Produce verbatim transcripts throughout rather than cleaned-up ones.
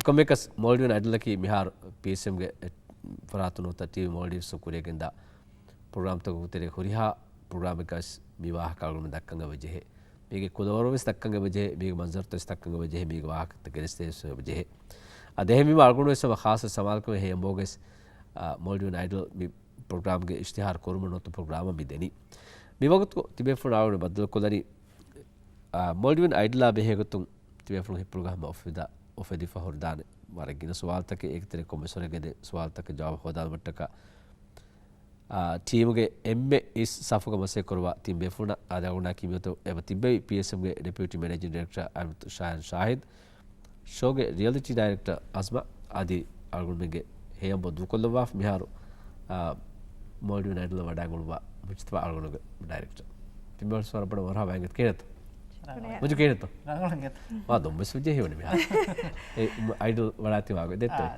ކޮންމެއަކަސް މޯލްޑިވިއަން އައިޑަލްއަކީ މިހާރު ޕީއެސްއެމްގެ ފަރާތުން ނުވަތަ ޓީވީ މޯލްޑިވްސް ކުރިޔަށް ގެންދާ ޕްރޮގްރާމްތަކުގެ ތެރޭ ހުރިހާ ޕްރޮގްރާމެއްގަސް މި ވާހަކަ އަޅުގަނޑު ދައްކަން އެބަ ޖެހޭ. މީގެ ކުލަވަރު ވެސް ދައްކަން އެބަ ޖެހޭ. މީގެ މަންޒަރުތައް ވެސް ދައްކަން އެބަ ޖެހޭ. މީގެ ވާހަކަތައް ގެނެސްދޭ ވެސް އެބަ ޖެހޭ. އަދި އެހެންވީމަ އަޅުގަނޑު ވެސް އެބަ ޚާއްޞަ ސަމާލުކަމެއް ހޭ އެމްއޯގެސް މޯލްޑިވިއަން އައިޑަލް މި ޕްރޮގްރާމްގެ އިޝްތިހާރު ކުރުމަށް ނުވަތަ ޕްރޮގްރާމަށް މި ދެނީ. މިވަގުތު ތިބޭފުޅުން އަޅުގަނޑު ބައްދަލުކޮށްލަނީ، އާ، މޯލްޑިވިއަން އައިޑަލްއާ ބެހޭގޮތުން ތިބޭފުޅުން ހިތްޕުޅުގަ ހަމަ އުފެދާ، އުފެދިފަ ހުރިދާނެ ވަރަށް ގިނަ ސުވާލުތަކެއް. އޭގެ ތެރޭ ކޮންމެސް ވަރެއްގެ ދެ ސުވާލުތަކަށް ޖަވާބު ހޯދާލުމަށްޓަކާ، އާ، ޓީމުގެ އެންމެ އިސް ސަފުގަ މަސައްކަތް ކުރައްވާ ތިން ބޭފުޅުންނަށް އާދެ އަޅުގަނޑާ ކިމިއޮތޮ އެބަ ތިއްބެވި ޕީއެސްއެމްގެ ޑެޕިއުޓީ މެނޭޖިން ޑިރެކްޓަރ އަލް ޝާހިދް، ޝޯގެ ރިއަލިޓީ ޑައިރެކްޓަރ އަޒްމާ އަދި އަޅުގަނޑުމެންގެ ހެޔޮ އެމްއޯ ދޫކޮށްލައްވާފަ މިހާރު، އާ، މޯލްޑިވިއަން އައިޑަލް ވަޑައިގެން އުޅުއްވާ މުޖްތަބާ އަޅުގަނޑުގެ ޑައިރެކްޓަރ. ތިން ބޭފުޅުން ވަރަށް ބޮޑަށް މަރުހަބާ އިނގޭތޯ. ކިހިނެއްތޯ؟ މަޖު ކިހިނެއްތޯ؟ ވާ ދޮންބެސް ވެއްޖެ ހީވަނީ މިހާރު. އެ އައިޑަލް ވަޑާތި ވާގޮތް ދެއްތޯ؟ އާ.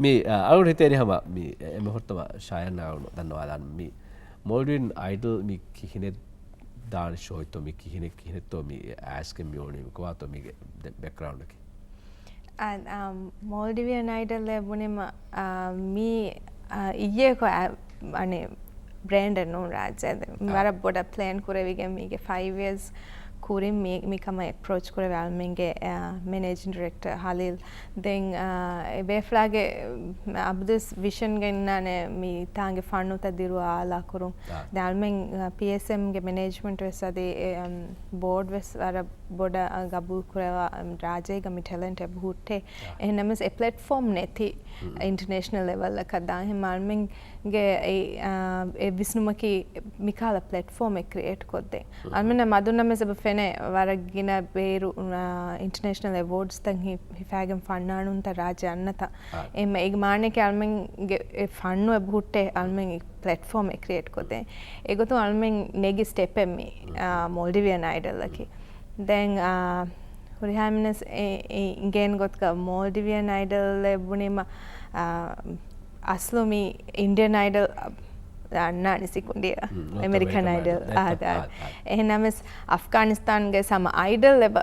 މި، އާ، އަޅުގަނޑު ހިތޭރި ހަމަ މި އެންމެ ހުރަތަމަ ޝާޔަން އަޅުގަނޑު ދަންނަވާލާން މި މޯލްޑިވިއަން އައިޑަލް މި ކިހިނެއް ދާނެ ޝޯއެއްތޯ މި ކިހިނެއް ކިހިނެއްތޯ މި އައިސްގެން މި އުޅެނީ މި ކޮބާތޯ މީގެ ދެ ބެކްގްރައުންޑަކީ؟ އާ، އާ، މޯލްޑިވިއަން އައިޑަލްއޭ ބުނީމަ، އާ، މީ، އާ، އިއްޔެކޮ އަ-، އަނެއް ބްރޭންޑެއް ނޫން ރާއްޖޭ. އާ. ވަރަށް ބޮޑަށް ޕްލޭން ކުރެވިގެން މީގެ ފައިވް އިޔާސް ކުރިން މި، މިކަމަށް އެޕްރޯޗް ކުރެވި އަޅުމެންގެ، އާ، މެނޭޖިން ޑިރެކްޓަރ ހަލީލް. ދެން، އާ، އެ ބޭފުޅާގެ، އާ، އަބަދުވެސް ވިޝަން ގެންނާނެ މި ތާނގެ ފަންނުތައް ދިރުވާ އާލާ ކުރުން. އާ. ދެން އަޅުމެން، އާ، ޕީއެސްއެމްގެ މެނޭޖްމަންޓް ވެސް އަދި އެ، އަމް، ބޯޑް ވެސް ވަރަށް ބޮޑަށް، އާ، ގަބޫލް ކުރައްވާ، އަމް، ރާއްޖޭގަ މި ޓެލެންޓް އެބަ ހުއްޓޭ. އާ. އެހެންނަމަވެސް އެ ޕްލެޓްފޯމް ނެތި ހުން. އިންޓަނޭޝަނަލް ލެވެލްއަކަށް ދާން ހަމަ އަޅުމެން ގެ އެ، އާ، އެ ވިސްނުމަކީ މިކާލަ ޕްލެޓްފޯމެއް ކްރިއޭޓް ކޮށްދޭ. ހުން. އަޅުމެންނަށް މަދުންނަމެސް އެބަ ފެނޭ ވަރަށް ގިނަ ބޭރު، އާ، އިންޓަނޭޝަނަލް އެވޯޑްސްތައް ހި-، ހިފާގެން ފަންނާނުންތައް ރާއްޖެ އަންނަތާ. އާ. އެ މަ-، އޭގެ މާނައަކީ އަޅުމެންގެ އެ ފަންނު އެބަ ހުއްޓޭ އަޅުމެން އެ ޕްލެޓްފޯމެއް ކްރިއޭޓް ކޮށްދޭ. އެގޮތުން އަޅުމެން ނެގި ސްޓެޕެއް މި، ހުން. އާ، މޯލްޑިވިއަން އައިޑަލްއަކީ. ދެން، އާ، ހުރިހާ މިނަސް އެ، އެ އިނގޭން ގޮތަކަށް މޯލްޑިވިއަން އައިޑަލްއޭ ބުނީމަ، އާ، އަސްލު މި އިންޑިއަން އައިޑަލް އަންނާނެ ސިކުނޑިއަށް. ހުން، އެމެރިކަން އައިޑަލް. އާ، އާ. އާ، އާ. އެހެންނަމަވެސް އަފްގާނިސްތާންގެ ހަމަ އައިޑަލް އެބަ،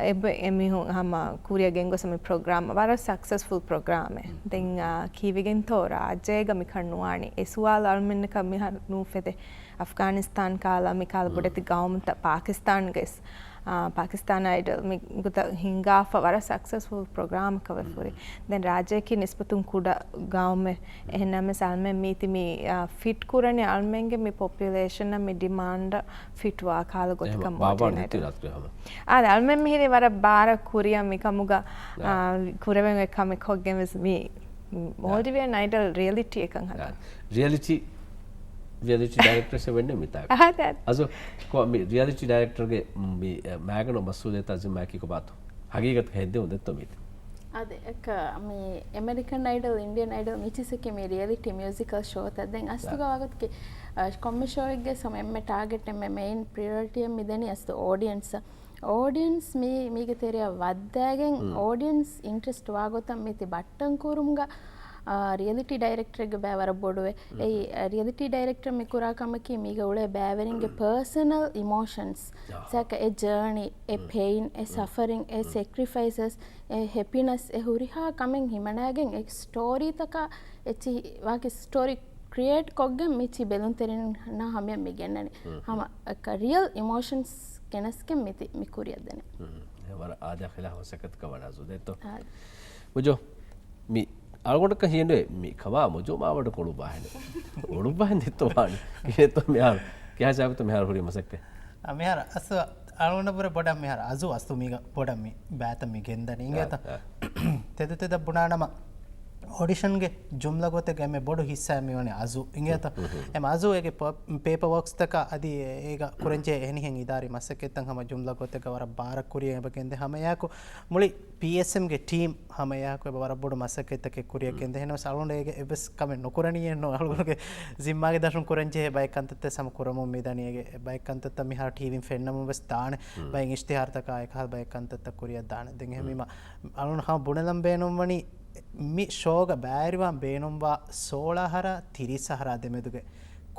އެބަ އެމީހުން ހަމަ ކުރިޔަށް ގެންގޮސް މި ޕްރޮގްރާމް ވަރަށް ސަކްސެސްފުލް ޕްރޮގްރާމެއް. ހުން. ދެން، އާ، ކީއްވެގެންތޯ ރާއްޖޭގަ މިކަން ނުވާނީ؟ އެ ސުވާލު އަޅުމެންނަކަށް މިހާރު ނޫފެދޭ. އަފްގާނިސްތާން ކާލަ މިކާލަ ހުން. ބޮޑެތި ގައުމުތައް ޕާކިސްތާންގެ ސް-، އާ، ޕާކިސްތާން އައިޑަލް މި ގޮތަށް ހިންގާފަ ވަރަށް ސަކްސެސްފުލް ޕްރޮގްރާމަކަށް ވެފަ ހުރި. ހުން. ދެން ރާއްޖެއަކީ ނިސްބަތުން ކުޑަ ގައުމެއް. ހުން. އެހެންނަމަވެސް އަޅުމެން މީތި މި، އާ، ފިޓް ކުރަނީ އަޅުމެންގެ މި ޕޮޕިއުލޭޝަނަށް މި ޑިމާންޑަށް ފިޓްވާ ކާލަ ގޮތަކަށް އެހެން މޯލްޑިވިއަން ބާބާ އައިޑަލް. ނެތި ރާތްރި ހަމަ. އާދެ، އަޅުމެން މިހިރީ ވަރަށް ބާރަށް ކުރިއަށް މިކަމުގަ، އާ. އާ، ކުރެވެން އޮތް ކަމެއް ކޮށްގެން ވެސް މި އާ. މޯލްޑިވިއަން އައިޑަލް ރިއަލިޓީއަކަށް ހަދާ. އާ. ރިއަލިޓީ، ރިއަލިޓީ ޑައިރެކްޓަރސް ވެންނެ މިތާ. އާދެ، އާދެ. އަޒު، ކޮ-، މި ރިއަލިޓީ ޑައިރެކްޓަރގެ މި، އެ، މައިގަނޑު މަސްއޫލިއްޔަތާ ޒިންމާއަކީ ކޮބާތޯ؟ ހަގީގަތަކަށް ހެއްދެވުން ދެއްތޯ މީތި؟ އާދެ، އެކަ، މި އެމެރިކަން އައިޑަލް، އިންޑިއަން އައިޑަލް މި ޗިސަކީ މި ރިއަލިޓީ މިއުޒިކަލް ޝޯތައް. ދެން އަސްލުގަ އާ. ވާގޮތަކީ، އަ، ކޮންމެ ޝޯއެއްގެ ހަމަ އެންމެ ޓާގެޓް އެންމެ މެއިން ޕްރިޔޮރިޓީއެއް މި ދެނީ އަސްލު އޯޑިއެންސަށް. އޯޑިއެންސް މީ، މީގެ ތެރެއަށް ވައްދާގެން ހުން. އޯޑިއެންސް އިންޓްރެސްޓް ވާގޮތަށް މީތި ބައްޓަން ކުރުމުގަ، އާ، ރިއަލިޓީ ޑައިރެކްޓަރެއްގެ ބައި ވަރަށް ބޮޑުވޭ. ހުން. އެއީ، އަ، ރިއަލިޓީ ޑައިރެކްޓަރ މި ކުރާ ކަމަކީ މީގަ އުޅޭ ބައިވެރިންގެ ހުން. ޕާސަނަލް އިމޯޝަންސް. އާ. ސަކަ އެ ޖާނީ، އެ ހުން. ޕެއިން، އެ ހުން. ސަފަރިން، އެ ހުން. ސެކްރިފައިސަސް، އެ ހެޕިނަސް، އެ ހުރިހާ ކަމެއް ހިމަނާގެން އެ ސްޓޯރީތަކާ އެއްޗިހި ވާކި ސްޓޯރީ ކްރިއޭޓް ކޮށްގެން މި ޗި ބެލުންތެރިންނާ ހަމަޔަށް މި ގެންނަނީ. ހުން. ހަމަ ރިއަލް އިމޯޝަންސް ގެނެސްގެން މިތި މި ކުރިއަށް ދެނެ. ހުން. އެ ވަރަށް އާދަ ޚިލާފް މަސައްކަތަކަށް ވަންނާ ޒުދޭތޯ. އާ. މުޖޯ، މި އަޅުގަނޑަކަށް ހިޔެންވޭ މި ކަމާ މުޖޯ މާ ވަޑު ކޮޅު ބާހެނެ. އޮޅު ބާހެން ދެއްތޯ ވާނެ. ކިހިނެއްތޯ މިހާރު. ކިހާ ސާބިތު މިހާރު ހުރީ މަސައްކަތް. އަ، މިހާރު އަސް އަޅުގަނޑަށްވުރެ ބޮޑަށް މިހާރު އަޒު އަސްލު މީގަ ބޮޑަށް މި ބައިތައް މި ގެންދަނީ. އިނގޭތަ؟ އާ، އާ. ތެދު ތެދަށް ބުނާނަމަ، އޮޑިޝަންގެ ޖުމްލަ ގޮތެއްގެ އެންމެ ބޮޑު ހިއްސާ މިވަނީ އަޒު. އިނގޭތަ؟ ހުން، ހުން، ހުން. އެމް އަޒު އޭގެ ޕ-، ޕޭޕަ ވޯކްސްތަކާ އަދި އޭގަ ކުރަންޖެހޭ އެހެނިހެން އިދާރީ މަސައްކަތްތައް ހަމަ ޖުމްލަ ގޮތެއްގަ ވަރަށް ބާރަށް ކުރިއަށް އެބަ ގެންދޭ. ހަމައެއާއެކު މުޅި ޕީއެސްއެމްގެ ޓީމް ހަމައެއާއެކު އެބަ ވަރަށް ބޮޑު މަސައްކަތްތަކެއް ކުރިއަށް ހުން. ގެންދޭ. އެހެނަސް އަޅުގަނޑު އޭގެ އެއްވެސް ކަމެއް ނުކުރަނީއެއް ނޫން. އަޅުގަނޑުގެ ޒިންމާގެ ދަށުން ކުރަންޖެހޭ ބައެއް ކަންތައްތައް ހަމަ ކުރަމުން މިދަނީ. އޭގެ ބައެއް ކަންތައްތައް މިހާރު ޓީވީން ފެންނަމުން ވެސް ދާނެ. ހުން. ބައެއް އިޝްތިހާރުތަކާ އެކަހަލަ ބައެއް ކަންތައްތައް ކުރިއަށް ދާނެ. ދެން ހުން. އެހެންވީމަ އަޅުން ހަމަ ބުނެލަން ބޭނުންވަނީ މި ޝޯގަ ބައިވެރިވާން ބޭނުންވާ ސޯޅަ އަހަރާ ތިރީސް އަހަރާ ދެމެދުގެ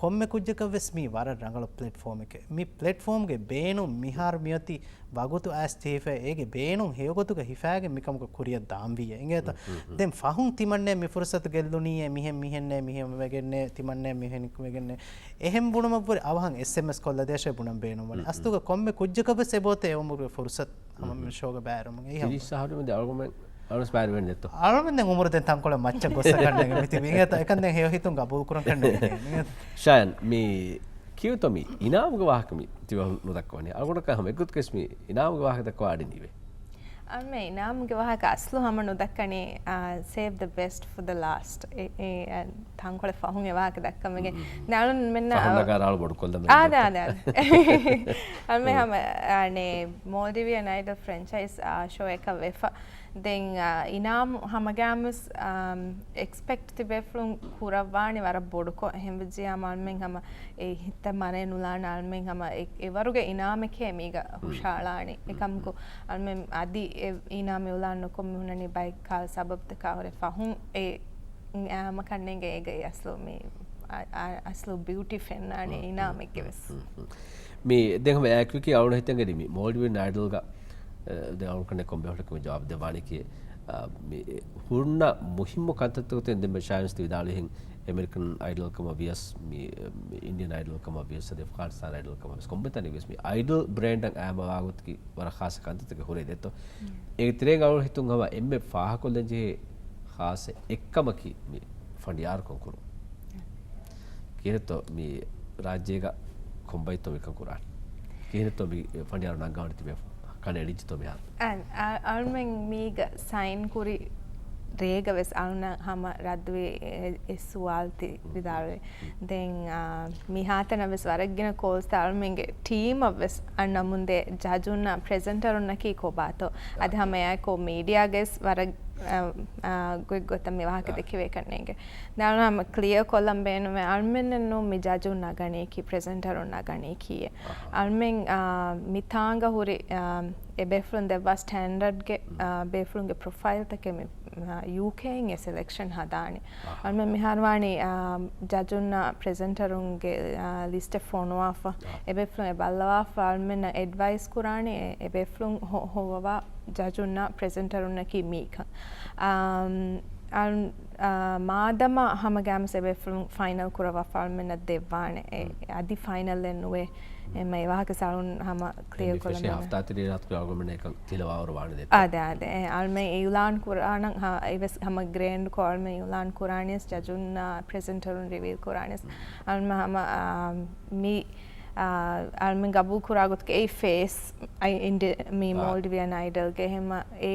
ކޮންމެ ކުއްޖަކަށް ވެސް މީ ވަރަށް ރަނގަޅު ޕްލެޓްފޯމެކޭ. މި ޕްލެޓްފޯމްގެ ބޭނުން މިހާރު މިއޮތީ ވަގުތު އައިސް ޖެހިފައި އޭގެ ބޭނުން ހެޔޮގޮތުގަ ހިފާގެން މިކަމަކަށް ކުރިއަށް ދާންވީއޭ. އިނގޭތަ؟ ދެން ފަހުން ތިމަންނޭ މި ފުރުސަތު ގެއްލުނީއޭ، މިހެން މިހެންނޭ، މިހެން ވެގެންނޭ، ތިމަންނޭ މިހެން ވެގެންނޭ. އެހެން ބުނުމަށްވުރެ އަވަހަށް އެސްއެމްއެސް ކޮށްލަދޭށޭ ބުނަން ބޭނުންވަނީ. އަސްލުގަ ކޮންމެ ކުއްޖަކަށް ވެސް އެބައޮތޭ އެ އުމުރުގެ ފުރުސަތު ހަމަ މި ޝޯގަ ބައިވެރިވުމުގެ އެހީ ހަމަ. ތިރީސް އަހަރު މެދު އަޅުގަނޑުމެން އަޅުގަނޑު ވެސް ބައިވެރިވެން ދެއްތޯ؟ އަޅުގަނޑުމެން ދެން އުމުރު ދެން ތަންކޮޅެއް މައްޗަށް ގޮސް ކަންނޭނގެ މިތިބީ. އިނގޭތަ؟ އެކަން ދެން ހެޔޮ ހިތުން ގަބޫލު ކުރަން ކަންނޭނގެ. ޝާޔަން، މި ކިޔުތޯ މި އިނާމުގެ ވާހަކަ މި ތިބޭފުޅުން ނުދައްކަވަނީ؟ އަޅުގަނޑަކަށް ހަމަ އެއްގޮތަކަށް ވެސް މި އިނާމުގެ ވާހަކަ ދައްކަވާ އަޑިނީވޭ. އަޅުމެން އިނާމުގެ ވާހަކަ އަސްލު ހަމަ ނުދައްކަނީ، އާ، save the best for the last. އެ، އެ، އަ، ތަންކޮޅެއް ފަހުން އެ ވާހަކަ ދައްކަމެގެން. މް، މް. ދެން އަޅުމެންނަށް ފަހުން ނަގާ ރާޅު ބޮޑުކޮށްލަމެ އާދެ، އާދެ، އާދެ. އަޅުމެން ހަމަ، އަނެ، މޯލްޑިވިއަން އައިޑަލް ފްރެންޗައިޒް، އާ، ޝޯ އެކަށް ވެފަ. ދެން، އާ، އިނާމު ހަމަގައިމުވެސް، އާ، އެކްސްޕެކްޓް ތިބޭފުޅުން ކުރައްވާނެ ވަރަށް ބޮޑުކޮށް. އެހެންވެއްޖިއްޔާމު އަޅުމެން ހަމަ އެ ހިތަށް މަރޭ ނުލާނެ އަޅުމެން ހަމަ އެ، އެވަރުގެ އިނާމެކޭ މީގަ ހުށައަޅާނީ. އެކަމަކު، އަޅުމެން އަދި އެ އިނާމެއް އުލާން ނުކޮށް މި ހުންނަނީ ބައެއް ކަހަލަ ސަބަބުތަކާ ހުރެ ފަހުން އެ އާމަ ކަންނޭނގެ އޭގައި އަސްލު މި، އަ، އަ، އަސްލު ބިއުޓީ ފެންނާނެ އިނާމެއްގެ ވެސް. މި ދެން ހަމަ އެއާއެކު އަޅުގަނޑު ހިތަށް އެރި މި މޯލްޑިވިއަން އައިޑަލްގަ، އަ، ދެން އަޅުގަނޑު ކޮންމެ ހޮޓަކު މި ޖަވާބު ދެއްވާނީކީ، އަ، މި ހުންނަ މުހިއްމު ކަންތައްތަކުގެ ދެން މި ޝާޔަން ވިދާޅުވިހެން އެމެރިކަން އައިޑަލް ކަމަށް ވިޔަސް މި، މި އިންޑިއަން އައިޑަލް ކަމަށް ވިޔަސް އަދި އަފްޣާނިސްތާން އައިޑަލް ކަމަށް ވިޔަސް ކޮންމެ ތަނެއް ވިޔަސް މި އައިޑަލް ބްރޭންޑަށް އާމަވާގޮތަކީ ވަރަށް ޚާއްސަ ކަންތައްތަކެއް ހުރޭ ދެއްތޯ؟ އޭގެ ތެރޭގަ އަޅުގަނޑު ހިތުން ހަމަ އެންމެ ފާހަގަކޮށްލަން ޖެހޭ ޚާއްސަ އެއްކަމަކީ މި ފަނޑިޔާރުކަން ކުރުން. ކިހިނެއްތޯ މި ރާއްޖޭގަ ކޮންބައިތޯ މިކަން ކުރާނެ؟ ކިހިނެއްތޯ މި ފަނޑިޔާރު ނަންގަވަނީ ތިބޭފުޅުން؟ ކަން އެޅިއްޖެތޯ މިހާރު؟ އަ، އަ، އަޅުމެން މީގަ ސައިން ކުރި ރޭގަ ވެސް އަޅުނަށް ހަމަ ރައްދުވި އެ، އެ ސުވާލު ތި ވިދާޅުވި. ދެން، އާ، މިހާތަނަށް ވެސް ވަރަށް ގިނަ ކޯލްސްތައް އަޅުމެންގެ ޓީމަށް ވެސް އަންނަމުންދޭ ޖަޖުންނާ ޕްރެޒެންޓަރުންނަކީ ކޮބާތޯ؟ އަދި ހަމަ އެއާއެކު މީޑިއާގައި ވެސް ވަރަށް، އާ، އާ، ގޮތްގޮތަށް މި ވާހަކަ ދެކެވޭ ކަންނޭނގެ. ދެން އަޅުން ހަމަ ކްލިއަރ ކޮށްލަން ބޭނުމޭ އަޅުމެންނެއް ނޫން މި ޖަޖުން ނަގަނީކީ، ޕްރެޒެންޓަރުން ނަގަނީކީއޭ. އަޅުމެން، އާ، މިތާނގަ ހުރި، އާ، އެބޭފުޅުން ދެއްވާ ސްޓޭންޑަޑްގެ، އާ، ބޭފުޅުންގެ ޕްރޮފައިލްތަކެއް މި އާ، ޔޫކޭއިން އެ ސެލެކްޝަން ހަދާނީ. އަޅުމެން މިހާރު ވާނީ، އާ، ޖަޖުންނާ ޕްރެޒެންޓަރުންގެ، އާ، ލިސްޓެއް ފޮނުވާފަ، އެބޭފުޅުން އެ ބައްލަވާފަ، އަޅުމެންނަށް އެޑްވައިސް ކުރާނީ އެ، އެބޭފުޅުން ހޮ-، ހޮވަވާ ޖަޖުންނާ ޕްރެޒެންޓަރުންނަކީ މީކަން. އާ، އަޅު-، އާ، މާދަމާ ހަމަގައިމުވެސް އެބޭފުޅުން ފައިނަލް ކުރައްވާފަ އަޅުމެންނަށް ދެއްވާނެ. އެ، އަދި ފައިނަލްއެއް ނުވޭ. އެ، މަ އެ ވާހަކަ ސަޅުން ހަމަ ކްލިއަރ ކޮށްލަން. ފެށޭ ހަފްތާ ތިރީހަށް ރާތުރި އަޅުގަނޑުމެން އެކަން ތިލަވާވަރު ވާނެ ދެއްތޯ؟ އާދެ، އާދެ. އެ، އަޅުމެން އިއުލާން ކުރާނަން، ހަ، އެވެސް ހަމަ ގްރޭންޑްކޮށް އަޅުމެން އިއުލާން ކުރާނީސް ޖަޖުން، އާ، ޕްރެޒެންޓަރުން ރިވީލް ކުރާނީސް. އަޅުމެން ހަމަ، އާ، މި، އާ، އަޅުމެން ގަބޫލް ކުރާ ގޮތުގެ އެއީ ފޭސް، އައި، އިންޑި-، މި މޯލްޑިވިއަން އައިޑަލްގެ ހަމަ އެ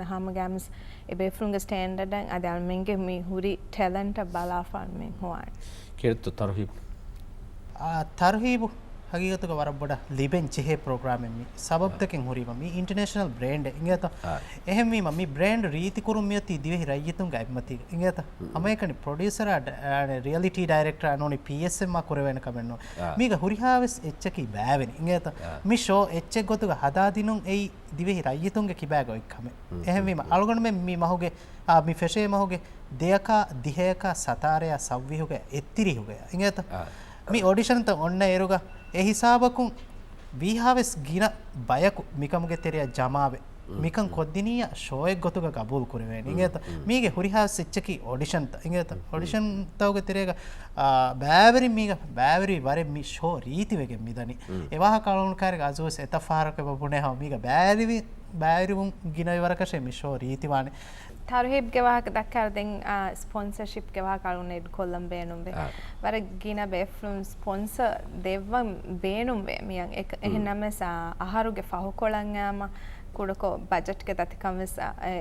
ހަމަގައިމުވެސް އެބޭފުޅުންގެ ސްޓޭންޑަޑަށް އަދި އަޅުމެންގެ މި ހުރި ޓެލެންޓަށް ބަލާފަ އަޅުމެން ހޮވާނެ. ކިހިނެއްތޯ ތަރުހީބު؟ އާ، ތަރުހީބު ހަގީގަތުގަ ވަރަށް ބޮޑަށް ލިބެން ޖެހޭ ޕްރޮގްރާމެއް މީ. ސަބަބުތަކެއް ހުރީމަ މީ އިންޓަނޭޝަނަލް ބްރޭންޑެއް އިނގޭތަ؟ އާ. އެހެންވީމަ މި ބްރޭންޑް ރީތި ކުރުން މިއޮތީ ދިވެހި ރައްޔިތުންގެ އަތްމަތީގަ އިނގޭތަ؟ ހަމައެކަނި ޕްރޮޑިއުސަރާ ޑ-، އާ، ރިއަލިޓީ ޑައިރެކްޓަރާ ނޫނީ ޕީއެސްއެމްއާ ކުރެވޭނެ ކަމެއް ނޫން. އާ. މީގަ ހުރިހާވެސް އެއްޗަކީ ބައިވެނި އިނގޭތަ؟ އާ. މި ޝޯ އެއްޗެއް ގޮތުގަ ހަދާދިނުން އެއީ ދިވެހި ރައްޔިތުންގެ ކިބާގަ އޮތް ކަމެއް. އެހެންވީމަ، އަޅުގަނޑުމެން މި މަހުގެ، އާ، މި ފެށޭ މަހުގެ ދެއަކާ ދިހަޔަކާ ސަތާރަޔާ ސައްވީހުގަ އެއްތިރީހުގަ އިނގޭތަ؟ އާ. މި އޮޑިޝަންތައް އޮންނަ އިރުގަ އެ ހިސާބަކުން ވީހާވެސް ގިނަ ބަޔަކު މިކަމުގެ ތެރެއަށް ޖަމާވެ، މިކަން ކޮށްދިނިއްޔާ ޝޯއެއް ގޮތުގަ ގަބޫލު ކުރެވޭނެ އިނގޭތަ؟ މީގެ ހުރިހާވެސް އެއްޗަކީ އޮޑިޝަންތައް އިނގޭތަ؟ އޮޑިޝަންތަކުގެ ތެރޭގަ، އާ، ބައިވެރިން މީގަ ބައިވެރިވި ވަރެއް މި ޝޯ ރީތިވެގެން މިދަނީ. އެވާހަކަ އަޅުގަނޑު ކައިރިގަ އަޒުވެސް އެތައް ފަހަރަކު އެބަ ބުނޭ ހަމަ މީގަ ބައިވެރިވި، ބައިވެރިވުން ގިނަވި ވަރަކަށޭ މި ޝޯ ރީތިވާނެ. ތަރުހީބްގެ ވާހަކަ ދައްކާއިރު ދެން، އާ، ސްޕޮންސަޝިޕްގެ ވާހަކަ އަޅުގަނޑު އެޑް ކޮށްލަން ބޭނުންވޭ. އާ. ވަރަށް ގިނަ ބޭފުޅުން ސްޕޮންސަ ދެއްވަން ބޭނުންވޭ މިއަށް. އެކ-، އެހެން ނަމަވެސް، އާ، އަހަރުގެ ފަހުކޮޅަށް އާމަ ކުޑަކޮށް ބަޖެޓްގެ ދަތިކަން ވެސް، އާ، އެ،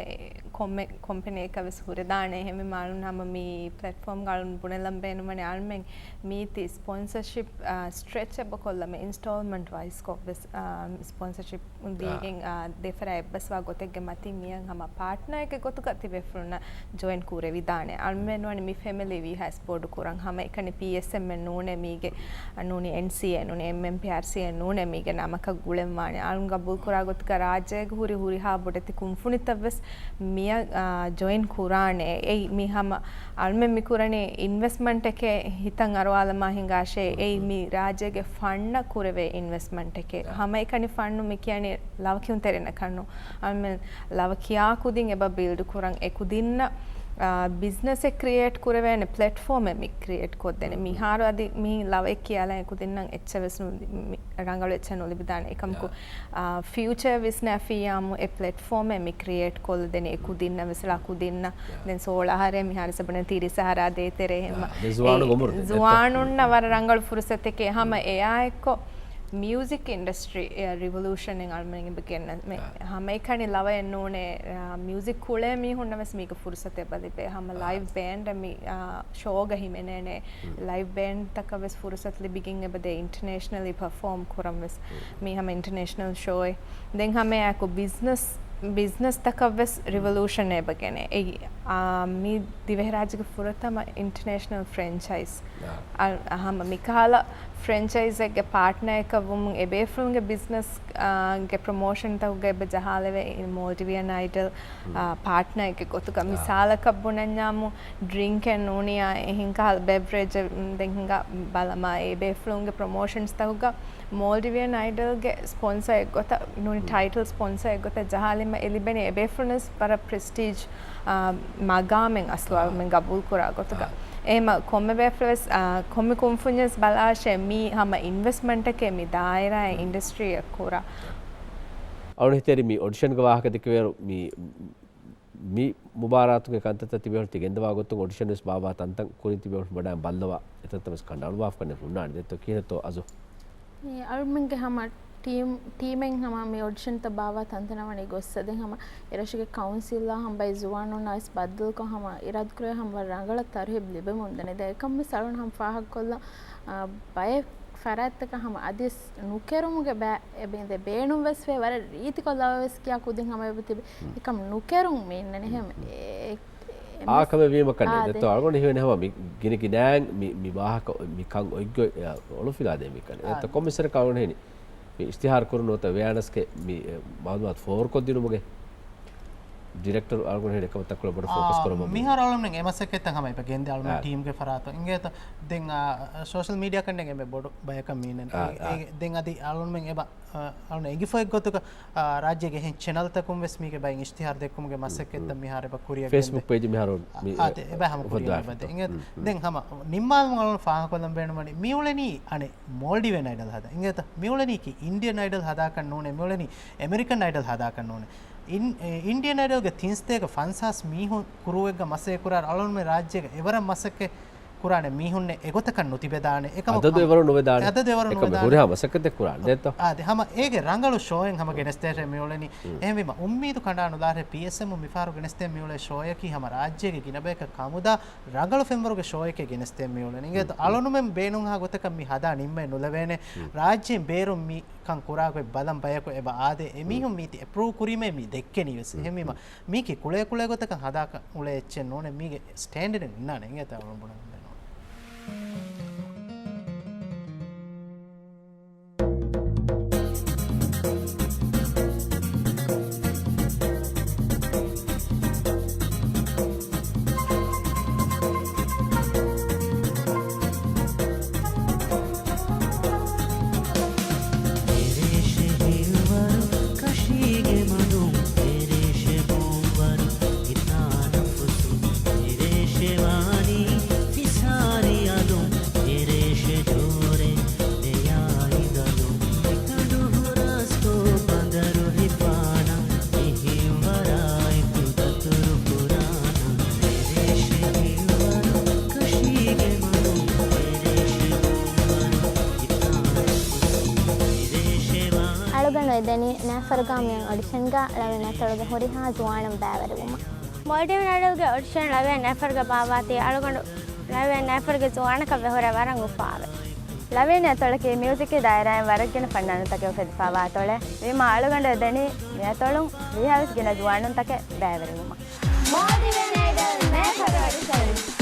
ކޮންމެ ކޮމްޕެނީއަކަށް ވެސް ހުރެދާނެ. އެހެންވީމަ އަޅުން ހަމަ މި ޕްލެޓްފޯމްގަ އަޅުން ބުނެލަން ބޭނުންވަނީ އަޅުމެން މީތި ސްޕޮންސަޝިޕް، އާ، ސްޓްރެޗް އެބަ ކޮށްލަމެ އިންސްޓޯލްމަންޓް ވައިސްކޮށް ވެސް، އާ، ސްޕޮންސަޝިޕް ދީގެން، އާ، ދެފަރާ އެއްބަސްވާ ގޮތެއްގެ މަތީން މިއަށް ހަމަ ޕާޓްނަރެއްގެ ގޮތުގަ ތިބޭފުޅުންނަށް ޖޮއިން ކުރެވިދާނެ. އަޅުމެން ވަނީ މި ފެމިލީ ވީހާވެސް ބޮޑު ކުރަން ހަމަ އެކަނި ޕީއެސްއެމްއެއް ނޫނޭ މީގެ، އަ، ނޫނީ އެންސީއޭ ނޫނީ އެމްއެމްޕީއާރްސީއޭ ނޫނޭ މީގެ ނަމަކަށް ގުޅެން ވާނެ. އަޅުން ގަބޫލު ކުރާ ގޮތުގަ ރާއްޖޭގަ ހުރި ހުރިހާ ބޮޑެތި ކުންފުނިތައް ވެސް މި މިއަށް، އާ، ޖޮއިން ކުރާނެ. އެއީ މި ހަމަ އަޅުމެން މި ކުރަނީ އިންވެސްޓްމަންޓެކޭ ހިތަށް އަރުވާލަމާ ހިނގާށޭ. އެއީ މި ރާއްޖޭގެ ފަންޑަށް ކުރެވޭ އިންވެސްޓްމަންޓެކޭ. ހަމައެކަނި ފަންޑު މި ކިޔަނީ ލަވަ ކިޔުންތެރިންނަކަށްނު. އަޅުމެން ލަވަ ކިޔާ ކުދިން އެބަ ބިލްޑް ކުރަން އެ ކުދިންނަށް، އާ، ބިޒްނަސެއް ކްރިއޭޓް ކުރެވޭނެ ޕްލެޓްފޯމެއް މި ކްރިއޭޓް ކޮށްދޭނެ. މިހާރު އަދި މި ލަވައެއް ކިޔާލާ އެ ކުދިންނަށް އެއްޗެއް ވެސް ނު-، މި ރަނގަޅު އެއްޗެއް ނުލިބިދާނެ. އެކަމަކު، އާ، ފިއުޗަރ ވިސްނާފިއްޔާމު އެ ޕްލެޓްފޯމެއް މި ކްރިއޭޓް ކޮށްލަދޭނެ އެ ކުދިންނަށް ވެސް ޅަ ކުދިންނަށް. ދެން ސޯޅަ އަހަރެއް މިހާރު ސަބުނަ ތިރީސް އަހަރާ ދޭތެރޭ ހެމަ. އެ ޒުވާނުންނަށް ވަރަށް ރަނގަޅު ފުރުސަތެކޭ ހަމަ އެއާއެއްކޮށް މިއުޒިކް އިންޑަސްޓްރީ ރިވޮލޫޝަނެއް އަޅުމެން އެބަ ގެންނަ މެ-، ހަމައެކަނި ލަވައެއް ނޫނޭ، އާ، މިއުޒިކް ކުޅޭ މީހުންނަށް ވެސް މީގެ ފުރުސަތެއް އެބަ ލިބޭ. ހަމަ ލައިވް ބޭންޑެއް މި، އާ، ޝޯގަ ހިމެނޭނެ. ލައިވް ބޭންޑްތަކަށް ވެސް ފުރުސަތު ލިބިގެން އެބަދޭ އިންޓަރނޭޝަނަލީ ޕަރފޯމް ކުރަން ވެސް. މީ ހަމަ އިންޓަރނޭޝަނަލް ޝޯއެއް. ދެން ހަމައެއާއެކު ބިޒްނަސް، ބިޒްނަސްތަކަށް ވެސް ރިވޮލޫޝަން އެބަ ގެނޭ. އެއީ، އާ، މި ދިވެހިރާއްޖޭގެ ފުރަތަމަ އިންޓަރނޭޝަނަލް ފްރެންޗައިޒް. އާ، ހަމަ މިކަހަލަ ފްރެންޗައިޒެއްގެ ޕާޓްނަރެއްކަށް ވުމުން އެބޭފުޅުންގެ ބިޒްނަސް، އާ، ގެ ޕްރޮމޯޝަންތަކުގަ އެބަ ޖަހާލެވޭ މޯލްޑިވިއަން އައިޑަލް، އާ، ޕާޓްނަރެއްގެ ގޮތުގަ. މިސާލަކަށް ބުނަންޏާމު، ޑްރިންކް އެންޑް ނޫނިއާ އެހެން ކަހަލަ ބެވްރޭޖެއް، ދެން ހިނގާ ބަލަމާ އެބޭފުޅުންގެ ޕްރޮމޯޝަންސްތަކުގަ މޯލްޑިވިއަން އައިޑަލްގެ ސްޕޮންސަރ އެއްގޮތަށް ނޫނީ ޓައިޓަލް ސްޕޮންސަރ އެއްގޮތަށް ޖަހާލީމަ އެ ލިބެނީ އެބޭފުޅުންވެސް ވަރަށް ޕްރެސްޓީޖް، އާ، މަގާމެއް އަސްލު އަޅުމެން ގަބޫލު ކުރާ ގޮތުގަ. އެހެމަ ކޮންމެ ބޭފުޅެސް، އާ، ކޮންމެ ކުންފުންޏެސް ބަލާށޭ މީ ހަމަ އިންވެސްޓްމަންޓެކޭ މި ދާއިރާއިން އިންޑަސްޓްރީއަށް ކުރާ. އަޅުން ހިތޭރި މި އޮޑިޝަންގެ ވާހަކަ ދެކެވޭރު މި މި މުބާރާތުގެ ކަންތައްތައް ތިބޭފުޅުން ތި ގެންދަވާ ގޮތުން އޮޑިޝަން ވެސް ބާއްވާ ތަންތަން ކުރިން ތިބޭފުޅުން ބަޑާއިން ބައްލަވާ އެތަންތަން ވެސް ކަނޑައަޅުވާފަ ކަންނޭނގެ ހުންނާނެ. ދެއްތޯ ކިހިނެއްތޯ އަޒު؟ އެ، އަޅުމެންގެ ހަމަ ޓީމް، ޓީމެއް ހަމަ މި އޮޑިޝަންތައް ބާއްވާ ތަންތަނަށް ވަނީ ގޮއްސަ. ދެން ހަމަ އެރަށުގެ ކައުންސިލްއާ ހަމަ ބައެއް ޒުވާނުންނާ ވެސް ބައްދަލުކޮށް ހަމަ އިރާދަކުރެވޭ ހަމަ ވަރަށް ރަނގަޅަށް ތަރުހީބް ލިބެމުންދަނީ. ދެން އެކަން ވެސް އަޅުން ހަމަ ފާހަގަކޮށްލަން، އާ، ބައެއް ފަރާތްތަކަށް ހަމަ އަދިސް ނުކެރުމުގެ ބޭ-، އެބެ-، ދެ ބޭނުން ވެސް ވޭ ވަރަށް ރީތިކޮށް ލަވަ ވެސް ކިޔާ ކުދިން ހަމަ އެބަ ތިބި. އެކަމް ނުކެރުން މި އިންނަނީ ހެމ. އެ-، އެ-، އާ ކަމެއް ވީމަ ކަންނޭ. އާ، ދެއްތޯ އަޅުގަނޑު ހީވަނީ ހަމަ މި ގިނަ ގިނައިން މި، މި ވާހަކަ މި ކަން އޮތްގޮތް އޮޅުފިލާދޭ މި ކަން. އާ، އެތަ ކޮންމެސް ކަމެއް އަޅުގަނޑު ހީވަނީ މި އިޝްތިހާރު ކުރުން ނުވަތަ ވެއާނަސްގެ މި، އެ، މައުލޫމާތު ފޯރުކޮށްދިނުމުގެ ޑިރެކްޓަރު އަޅުގަނޑު ހެން އެކަމަށް ތަކުޅަ ބޮޑަށް ފޯކަސް ކުރަމުން މިހާރު އަޅުމެން އެ މަސައްކަތްތައް ހަމަ އެބަ ގެންދި އަޅުމެން ޓީމްގެ ފަރާތުން އިނގޭތަ؟ ދެން، އާ، ސޯޝަލް މީޑިއާ ކަންނޭނގެ އެންމެ ބޮޑު ބަޔަކަށް މީނަން. އާ، އާ. އެ، ދެން އަދި އަޅުމެން އެބަ، އާ، އަޅުމެން އެނގިފައި ގޮތުގަ، އާ، ރާއްޖޭގެ އެހެން ޗެނަލްތަކުން ވެސް މީގެ ބައިން އިޝްތިހާރު ދެއްކުމުގެ މަސައްކަތްތައް މިހާރު އެބަ ކުރިއަށް ފޭސްބުކް ގެންދެ. ޕޭޖް މިހާރު މި، އާ، އާ، ދެ، އެބަ ހަމަ ކުރިއަށް ގެންދެ. އިނގޭތަ؟ ދެން ހަމަ ނިންމާލުމުން އަޅުން ފާހަގަކޮށްލަން ބޭނުންވަނީ މިއުޅެނީ އަނެއް މޯލްޑިވިއަން އައިޑަލް ހަދާ. އިނގޭތަ؟ މިއުޅެނީކީ އިންޑިއަން އައިޑަލް ހަދާކަށް ނޫނޭ، މިއުޅެނީ އެމެރިކަން އައިޑަލް ހަދާކަށް ނޫނޭ. އިން-، އެ، އިންޑިއަން އައިޑަލްގެ ތިން ސަތޭކަ ފަންސާސް މީހުން ކުރޫއެއްގަ މަސައްކަތް ކުރާ އަޅުންމެ ރާއްޖޭގަ އެވަރަށް މަސައްކަތް ކުރާނެ މީހުންނެއް އެގޮތަކަށް ނުތިބެދާނެ. އެކަމަކު އަދަދު ހަމަ އެވަރު ނުވެދާނެ. އަދަދު އެވަރު އެކަމަކު ނުވެދާނެ. ހުރިހާ މަސައްކަތެއް ކުރާނެ. ދެއްތޯ؟ އާ، ދެ ހަމަ އޭގެ ރަނގަޅު ޝޯއެއް ހަމަ ގެނެސްދޭށޭ މިއުޅެނީ. އެހެންވީމަ، އުއްމީދު ކަނޑާ ނުލާށޭ ޕީއެސްއެމް މިފަހަރު ގެނެސްދޭން މިއުޅޭ ޝޯއަކީ ހަމަ ރާއްޖޭގެ ގިނަ ބަޔަކަށް ކަމުދާ ރަނގަޅު ފެންވަރުގެ ޝޯއެކޭ ގެނެސްދޭން މިއުޅެނީ. އިނގޭތަ؟ އަޅުނުމެން ބޭނުންހާ ގޮތަކަށް މި ހަދާ ނިންމައެއް ނުލެވޭނެ. ރާއްޖޭން ބޭރުން މި ކަން ކުރާ ގޮތް ބަލަން ބަޔަކު އެބަ އާދޭ. އެމީހުން މީތި އެޕްރޫވް ކުރީމޭ މި ދެއްކެނީ ވެސް. އެހެންވީމަ، މީކީ ކުޅޭ ކުޅޭ ގޮތަކަށް ހަދާކަށް އުޅޭ އެއްޗެއް ނޫނޭ. މީގެ ސްޓޭންޑަޑެއް އިންނާނެ. އިނގޭތަ؟ އަޅުން ބުނަން ބޭނުން. ރޭޝެ ހިއްވަރު ކަށީގެ މަޑުން، ރޭޝެ ބޯންވަރު ހިތާ ނަފުސު، ރޭޝެ ވާނީ ފިސާރި އަލުން، ރޭޝެ ޖޯރެއް ދެޔާ އިދަލުން، ކަނޑު ހުރަސްކޮށް ބަނދަރު ހިފާނަން، މި ހިއްވަރާ އެކު ދަތުރު ކުރާނަން، ރޭޝެ ހިއްވަރު ކަށީގެ މަޑުން، ރޭޝެ ބޯންވަރު ހިތާ ނަފުސު، ރޭޝެ ވާނީ އަޅުގަނޑު އެދެނީ ނައިފަރުގާ މިއޮތް އޮޑިޝަންގަ ޅަވި ނަތޮޅުގެ ހުރިހާ ޒުވާނުން ބައިވެރިވުމަށް. މޯލްޑިވިއަން އައިޑަލްގެ އޮޑިޝަން ޅަވި ނައިފަރުގަ ބާއްވާތީ އަޅުގަނޑު ޅަވި ނައިފަރުގެ ޒުވާނަކަށް ވެ ހުރެ ވަރަށް އުފާވޭ. ޅަވި ނަތޮޅަކީ މިއުޒިކްގެ ދާއިރާއިން ވަރަށް ގިނަ ފަންނާނުންތަކެއް އުފެދިފަވާ ތޮޅެއް. ވީމާ އަޅުގަނޑު އެދެނީ މިއަތޮޅުން ވީހާވެސް ގިނަ ޒުވާނުންތަކެއް ބައިވެރިވުމަށް. މޯލްޑިވިއަން އައިޑަލް ނައިފަރު އޮޑިޝަން.